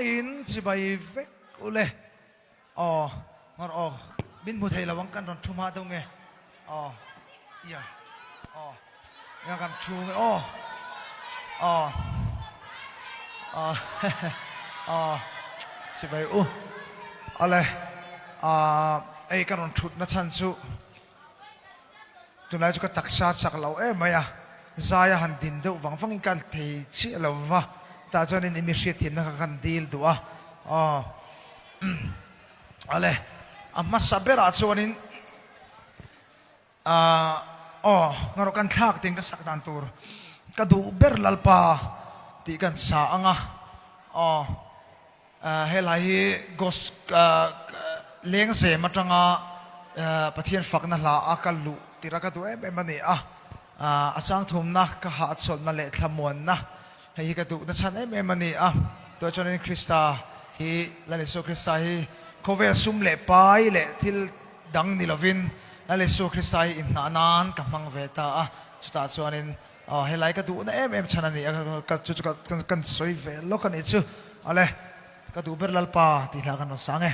Vaiin chibai vek ule. Aw ngawr aw min hmu thei lo ang kan rawn thu hma deuh nge aw ia aw nia kan thu nge aw aw aw aw chibai u ale ah ei ka rawn thut na chhan chu Tunlai chu ka taksa chak lo em mai a, zai a han din deuh vang vangin ka thei chiah lo va, tah chuanin i mi hriatthiamna kha kan dil duh a, aw ale a hmasa berah chuanin ah aw ngarawh kan thlak ding ka sak dan tur ka duh ber Lalpa tih kan sa ang a, aw. Helai hi Gos lengzem atanga Pathian fakna hla a ka luh tirh a ka duh em em a ni a. A changthumna ka hahchawlhna leh thlamuanna hei hi ka duhna chhan em em a ni a. Tunah chuanin Krista hi, Lal Isua Krista hi khawvel sum leh pai leh thil dang ni lovin Lal Isua Krista hi inhnah nan ka hmang ve ta a. Chutah chuanin Aw helai ka duhna em em chhan a ni a, ka chu chu kan sawi ve lawk a nih chu. Awle, ka duh ber Lalpa tih hla kan rawn sang e.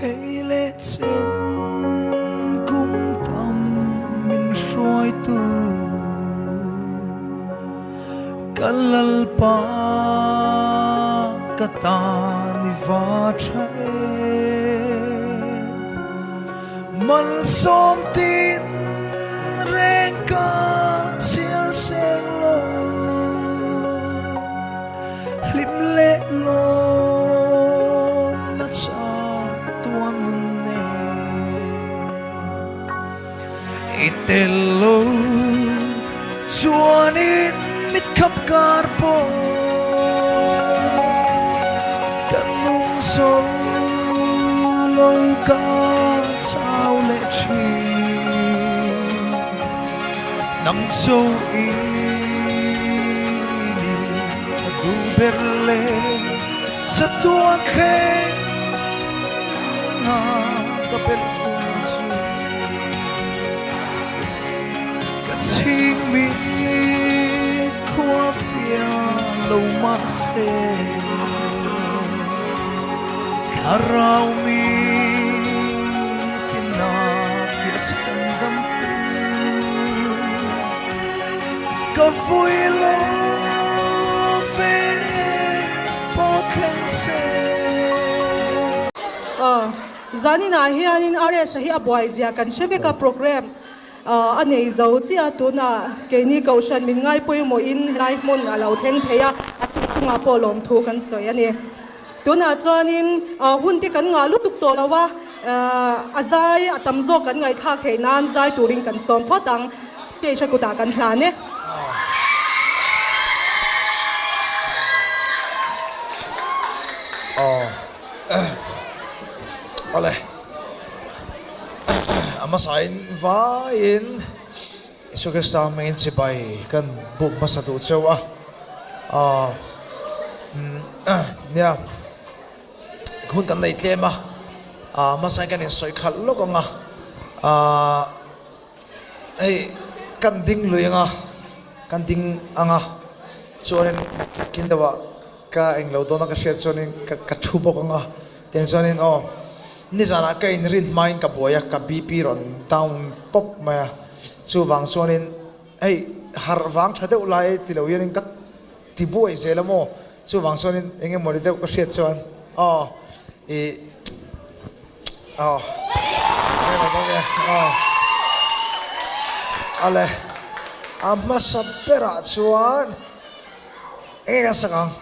Hei leh chen kum tam min hruaitu ka Lalpa ka tan i va tha em. Malsawm tin reng ka chhiar seng lo hlim leh lawm na cha tuan nei i tel lo chuanin mit khap kar pawh ka nung zo lo ka chau leh thin nang cho i ni ka duh ber leh chatuan thleng a ka belh tur chu. Ka chhing mit khua fiah lo mahse Thlarau mitin a fiah chhan dam tu Ka vui lo ve pawh thleng se. Zaninah hianin RS-a hi a buai zia kan hre vek a, program a nei zo chiah a, tunah keini Kohhran min ngai pawimawhin helai hmun a lo thleng thei a, a chung chungah pawh lawmthu kan sawi a ni. Tunah chuanin hun te kan ngah lutuk tawh lo a, a zai a tam zawk kan ngaihthlak theih nan zai turin kan sawm phawt ang, stage a kutah kan hlan e. Awle a hmasain vaiin Isua Krista hmangin chibai kan buk hmasa duh cheu a, aw nia hun kan nei tlem a, a hmasain kan insawi khalh lawk ang a, ah hei kan ding lui ang a, kan ding ang a, chuanin kin deuhah Ka englo dawn a ka hriat chuanin ka ka thu bawk ang a, tiang chuanin aw nizanah ka inrin hmain ka buai a, ka BP rawn down pawp mai a, chuvang chuanin hei harh vang tha deuh lai ti lo hianin ka ti buai zel a maw, chuvang chuanin eng emaw ni deuh ka hriat chuan aw ih aw engemaw dawn e aw ale a hmasa berah chuan. Eng a sak ang?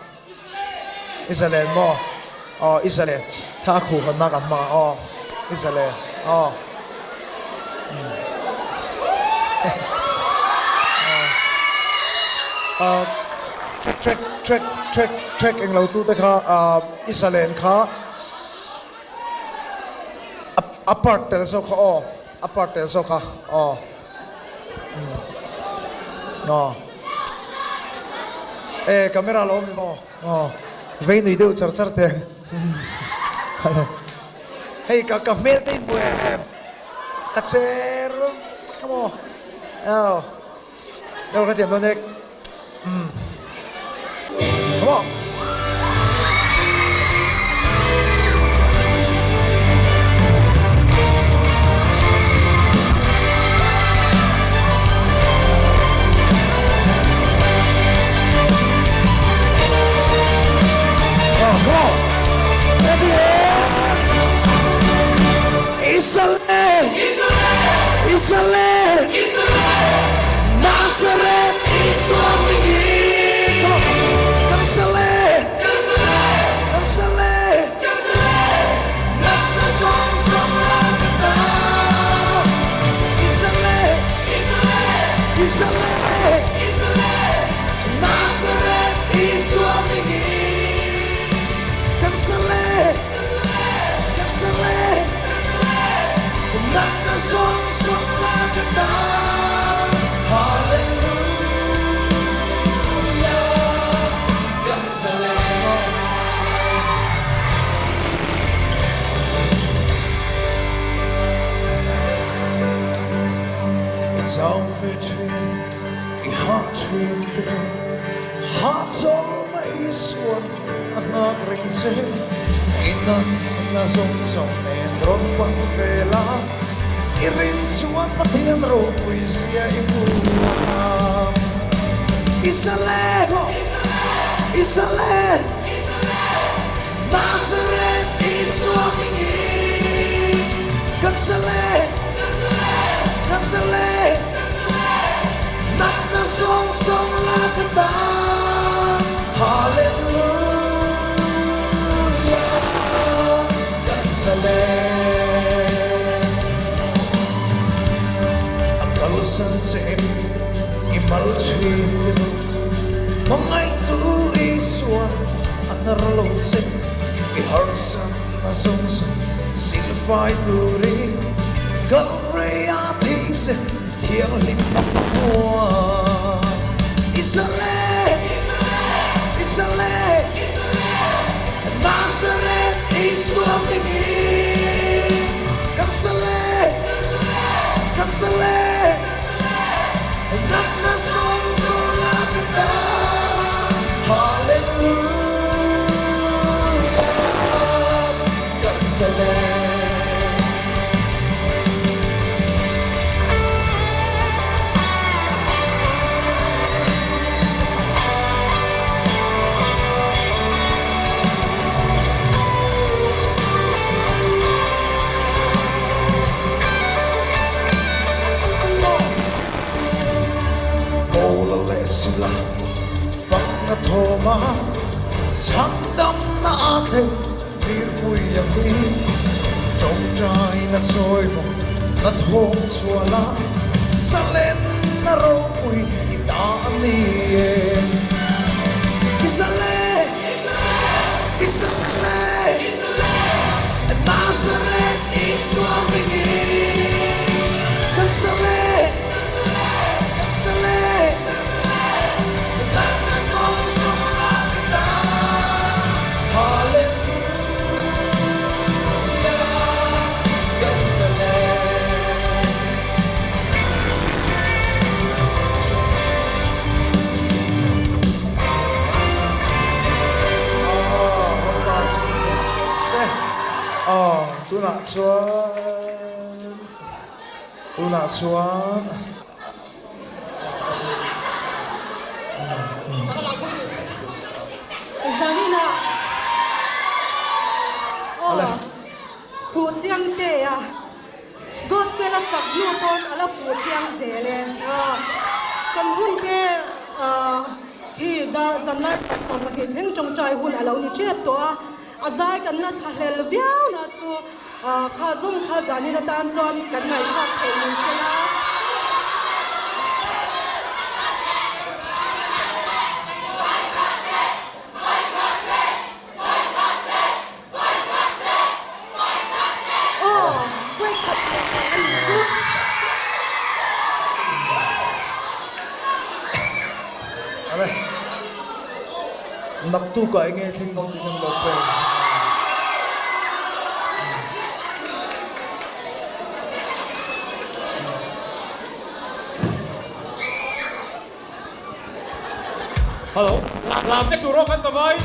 I zalen maw? Aw, i zalen. Kha a khuh hawnna kan hmang ang. Aw, i zalen. Aw. Aw. Track, track, track, track, track eng lo tu te kha i zalen kha a part tel zawk kha aw, a part tel zawk kha aw. Aw. E camera lo awm ni maw? Aw. Vei nui deuh char char teh. Hei ka ka hmel te in hmu em em. Ka cher vek a maw? Aw. Erawh ka tiam dawn nek. Umm. Come on. Oh, come on. Every Israel! Israel! Nazareth Isua hmingin Come on. Kan sa le! Kan sa le! Natna zawng zawng lak ata Israel! Israel! Nazareth Isua hmingin Kan sa le! Kan sa le! Natna zawng zawng lak ata Hallelujah Kan sa le. I chau ve thin, i hah thin ve, Hahchawl mai suan a nghak reng che. I natna zawng zawng nen rawn pan ve la, I rin chuan Pathian ropui zia i hmu ang. Israel, Israel, Nazareth Isua hmingin kan sa le, kan sa le, Natna zawng zawng lak atan Hallelujah kan sa le. A kalsan che em i mal thin te nu Hmangaihtu Isua a hnar lo che i harsan a zawng zawng silfai turin Calvary a thise Thianghlim a hmuah. Israel, Israel, Nazareth Isua hmingin kan sa le, kan sa le, Natna zawng zawng lak ata, Hallelujah, kan sa le. Paula leh Sila fakna thawma chhandamna a thleng. Tirpui a mi tawngtai na chawi maw na thawng chhuah la zalen na ropui i ta a ni e. I zale, i zale, Nazareth Isua hmingin kan zale, kan zale. Natna zawng zawng lak ata Hallelujah kan sa le. Aw tunah chuan tunah chuan. Zanina aw fuh chiang te a gospel a sak hnu pawn a la fuh chiang zel e kan hun te hi dar zanlai 12 thleng tawngtai hun a lo ni tep tawh a a zai kan la thlahlel viau na chu Kha zawng kha zanin atan chuanin kan ngaihthlak theih ni sela. Aw, vawikhat leh a nih chu. Naktukah enge thleng dawn tih khan lo pray. Hello, lam vek tur aw kan savai.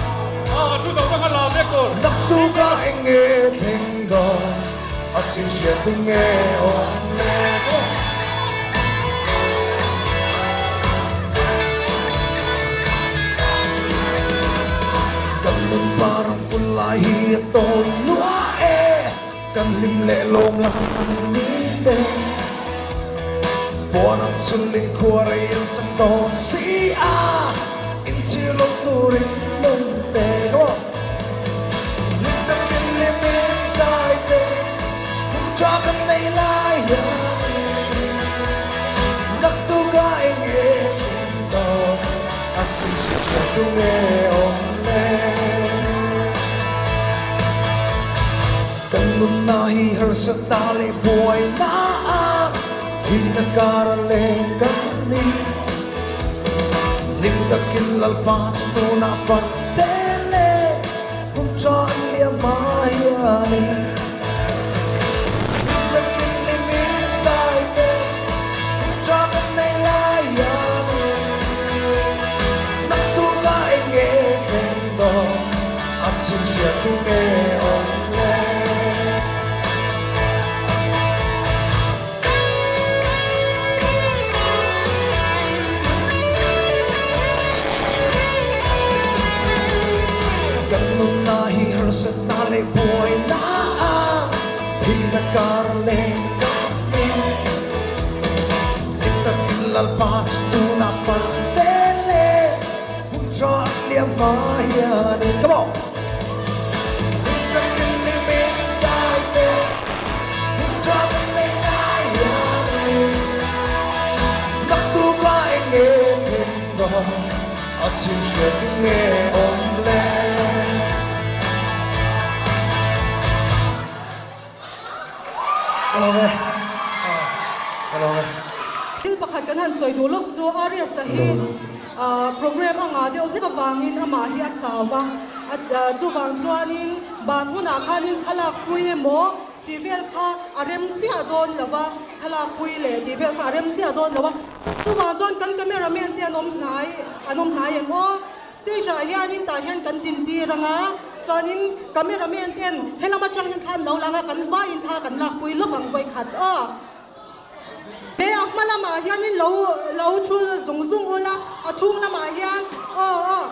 A thu zo zawng khan lam vek tur. Naktukah enge thleng dawn a chhinchhiah tu nge awm le. Kan nun parang ful lai hi a tawi lua e, kan hlim leh lawm lang ni te. Puan ang chhunlin khua rei ang chang dawn si a, inchhir lo turin nung te. Come on! Hlim takin hlimin zai te, kum tha kan nei lai hianin naktuk a eng nge thleng dawn, a chhinchhiah chhiah tu nge awm le? Kan nunna hi harsatna leh buaina a thihna kar a leng kan ni. Hlim takin Lalpa chu tunah fak te le kum chuan liam hma hianin. Hlim takin hlimin sai te kum chuan kan nei lai hianin. Naktukah eng nge thleng dawn a chhinchhiah tu nge awm le? Kan nunna hi harsatna leh buaina a thihna kar leng kan ni. Hlim takin Lalpa chu tunah far te leh hun tha an liam hma hianin. Come on! Hlim takin hlimin zai teh. Thil pakhat kan han sawi duh lawk chu Arias-a hi program a ngah deuh hlek avangin amah hi a chau va, chuvang chuanin ban hunah khanin thlalak pui emaw Tih vel kha a rem chiah dawn lo va, thlalak pui leh tih vel kha a rem chiah dawn lo va. Chuvang chuan kan camera man te an awm hnai, an awm hnai em aw? Stage ah hianin tah hian kan din tir ang a, chuanin camera man ten helam atang hian thla an lo lang a, kan vaiin thla kan lak pui lawk ang vawi khat aw. He a hma lamah hianin lo lo thu zung zung ula, a chhung lamah hian aw aw.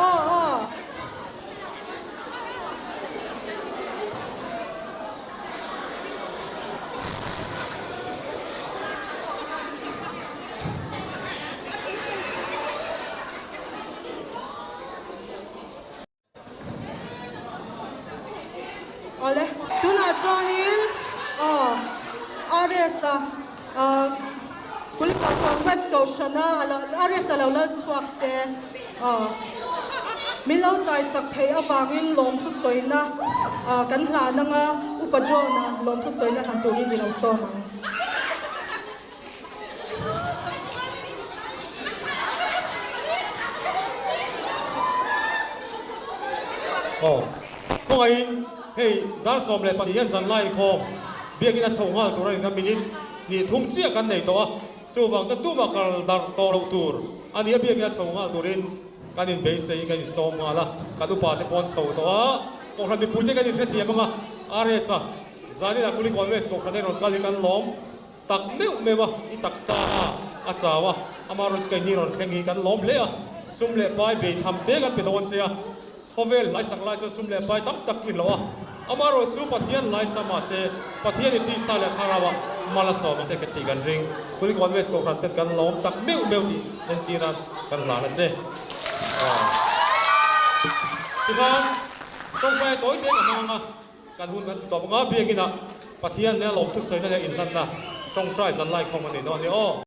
Aw aw. Awle, tunah chuanin aw RS-a Kulikawn Congress Kohhrana RS-a lo la chhuak se aw min lo zaisak theih avangin lawmthu sawina kan hlan anga Upa John-a lawmthu sawina hlan turin i lo sawm ang. Aw, khawngaihin hei dar 12 hian zan lai inkhawm biakin a chho nghal tur a ni ta minute hnih thum chiah kan nei tawh a, chuvang chuan tumah kal darh tawh loh tur a ni a, biakin a chho nghal turin kan inbeisei kan insawm nghal a, kan upa te pawh an chho tawh a, Kohhran mipuite kan inhrethiam ang a, RS-a zaninah Kulikawn West Kohhran a rawn kal hi kan lawm. Tak meuh meuh a, i taksa a chau a, ama Ruska ni rawn thleng hi kan lawm hle a, sum leh pai bei tham te kan pe dawn che a, khawvel hlaisak lai chuan sum leh pai tam tak i hlawh a, ama erawh chu Pathian hlaisa mahse Pathian in tisa leh thlarau ah mal a sawm che ka tih kan ring, Kulikawn West Kohhran ten kan lawm tak meuh meuh tih entir a kan hlan a che. Tikhan tawngtai tawi te ka hmang ang a. Kan hun kan ti tawp anga biakinah Pathian nen lawmthu sawina leh inhlanna tawngtai zan lai khawm a ni dawn a ni aw.